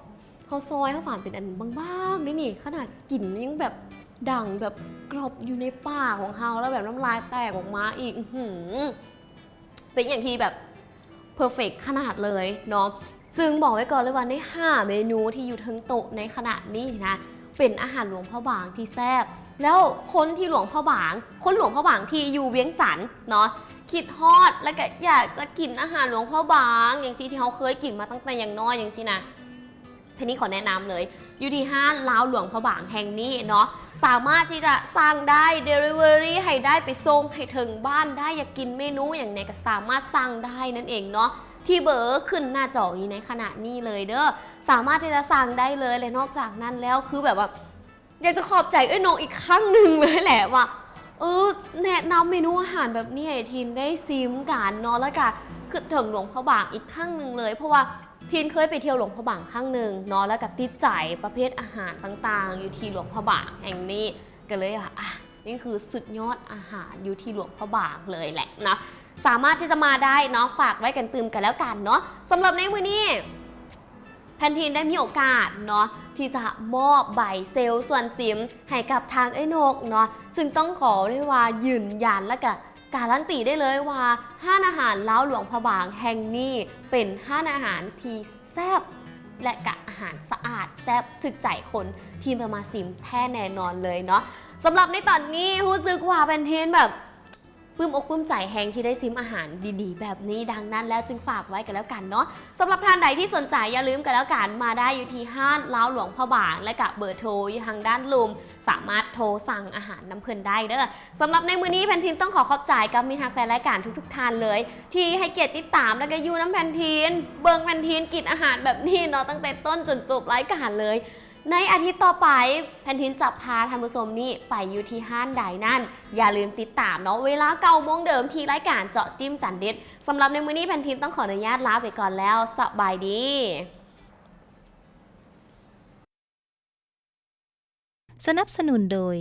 ເຂົ້າຊອຍເຮົາຝານເປັນອັນບາງໆເດ້ນີ້ ຂະໜາດກິນຍັງແບບດັງແບບກຣອບຢູ່ໃນປາກຂອງເຮົາ ແລ້ວແບບນ້ຳລາຍແຕກອອກມາອີກ ອືຫື ເປັນອີ່ຫຍັງທີ່ແບບເພີເຟັກຂະໜາດເລີຍເນາະ. ຊຶ່ງບອກໄວ້ກ່ອນເລີຍວ່າໃນຫ້າເມນູທີ່ຢູ່ເທິງໂຕະໃນຂະນະນີ້ນະ ເປັນອາຫານຫຼວງພະບາງທີ່ແຊບ ແລ້ວຄົນທີ່ຫຼວງພະບາງ ຄົນຫຼວງພະບາງທີ່ຢູ່ວຽງຈັນເນາະ ຄິດຮອດ ແລ້ວກະຢາກຈະກິນອາຫານຫຼວງພະບາງ ຈັ່ງຊີ້ ທີ່ເຮົາເຄີຍກິນມາຕັ້ງແຕ່ຍັງນ້ອຍຈັ່ງຊີ້ນະ ເພນນີ່ຂໍແນະນຳເລີຍ ຢູ່ທີ່ຮ້ານລາວຫຼວງພະບາງແຫ່ງນີ້ເນາະ ສາມາດທີ່ຈະສັ່ງໄດ້ delivery ໃຫ້ໄດ້ ໄປສົ່ງໃຫ້ເຖິງບ້ານໄດ້ ຢາກກິນເມນູຫຍັງແດ່ກະສາມາດສັ່ງໄດ້ນັ້ນເອງເນາະ ທີ່ເບີຂຶ້ນໜ້າຈໍຢູ່ໃນຂະນະນີ້ເລີຍເດີ ສາມາດທີ່ຈະສັ່ງໄດ້ເລີຍ ແລະ ນອກຈາກນັ້ນແລ້ວ ຄືແບບວ່າ ຢາກຈະຂອບໃຈເອື້ອຍນົກອີກຄັ້ງໜຶ່ງເລີຍແຫຼະວ່າ ເອີ ແນະນຳເມນູອາຫານແບບນີ້ໃຫ້ທີນໄດ້ຊິມກັນເນາະ ແລ້ວກະຄິດເຖິງຫຼວງພະບາງອີກຄັ້ງໜຶ່ງເລີຍ ເພາະວ່າທີນເຄີຍໄປທ່ຽວຫຼວງພະບາງຄັ້ງໜຶ່ງເນາະ ແລ້ວກະຕິດໃຈປະເພດອາຫານຕ່າງໆ ຢູ່ທີ່ຫຼວງພະບາງແຫ່ງນີ້ ກະເລີຍວ່າ ອ່ະ ນີ້ຄືສຸດຍອດອາຫານຢູ່ທີ່ຫຼວງພະບາງເລີຍແຫຼະເນາະ ສາມາດທີ່ຈະມາໄດ້ເນາະ ຝາກໄວ້ກັນຕື່ມກັນແລ້ວກັນເນາະ. ສຳລັບໃນມື້ນີ້ ແພນທີນໄດ້ມີໂອກາດເນາະ ທີ່ຈະມອບໃບເຊວສ່ວນຊິມໃຫ້ກັບທາງເອື້ອຍນົກເນາະ ຊຶ່ງຕ້ອງຂໍໄດ້ວ່າຢືນຢັນ ແລະກະກາຣັນຕີໄດ້ເລີຍວ່າ ຮ້ານອາຫານລາວຫຼວງພະບາງແຫ່ງນີ້ ເປັນຮ້ານອາຫານທີ່ແຊບ ແລະກະອາຫານສະອາດ ແຊບຖືກໃຈຄົນທີ່ມາ ມາຊິມແທ້ແນ່ນອນເລີຍເນາະ. ສຳລັບໃນຕອນນີ້ ຮູ້ສຶກວ່າແພນທີນແບບ ປຶ້ມອົກປຶ້ມໃຈແຮງທີ່ໄດ້ຊິມອາຫານດີໆແບບນີ້ ດັ່ງນັ້ນແລ້ວຈຶ່ງຝາກໄວ້ກັນແລ້ວກັນເນາະ. ສຳລັບທ່ານໃດທີ່ສົນໃຈ ຢ່າລືມກັນແລ້ວກັນ ມາໄດ້ຢູ່ທີ່ຮ້ານລາວຫຼວງພະບາງ ແລະກະເບີໂທຢູ່ທາງດ້ານລຸ່ມ ສາມາດໂທສັ່ງອາຫານນຳເພິ່ນໄດ້ເດີ. ສຳລັບໃນມື້ນີ້ ແພນທີນຕ້ອງຂໍຂອບໃຈກັບມິດຮັກແຟນລາຍການທຸກໆທ່ານເລີຍ ທີ່ໃຫ້ກຽດຕິດຕາມ ແລະກະຢູ່ນຳແພນທີນ ເບິ່ງແພນທີນກິນອາຫານແບບນີ້ເນາະ ຕັ້ງແຕ່ຕົ້ນຈົນຈົບລາຍການເລີຍ. ໃນອາທິດຕໍ່ໄປ ແພນທີນຈະພາທ່ານຜູ້ຊົມນີ້ໄປຢູ່ທີ່ຮ້ານໃດນັ້ນ ຢ່າລືມຕິດຕາມເນາະ ເວລາເກົ້າໂມງເດີມທີ່ລາຍການເຈາະຈິ້ມຈານເດັດ. ສຳລັບໃນມື້ນີ້ ແພນທີນຕ້ອງຂໍອະນຸຍາດລາໄປກ່ອນແລ້ວ. ສະບາຍດີ. ສະໜັບສະໜູນໂດຍ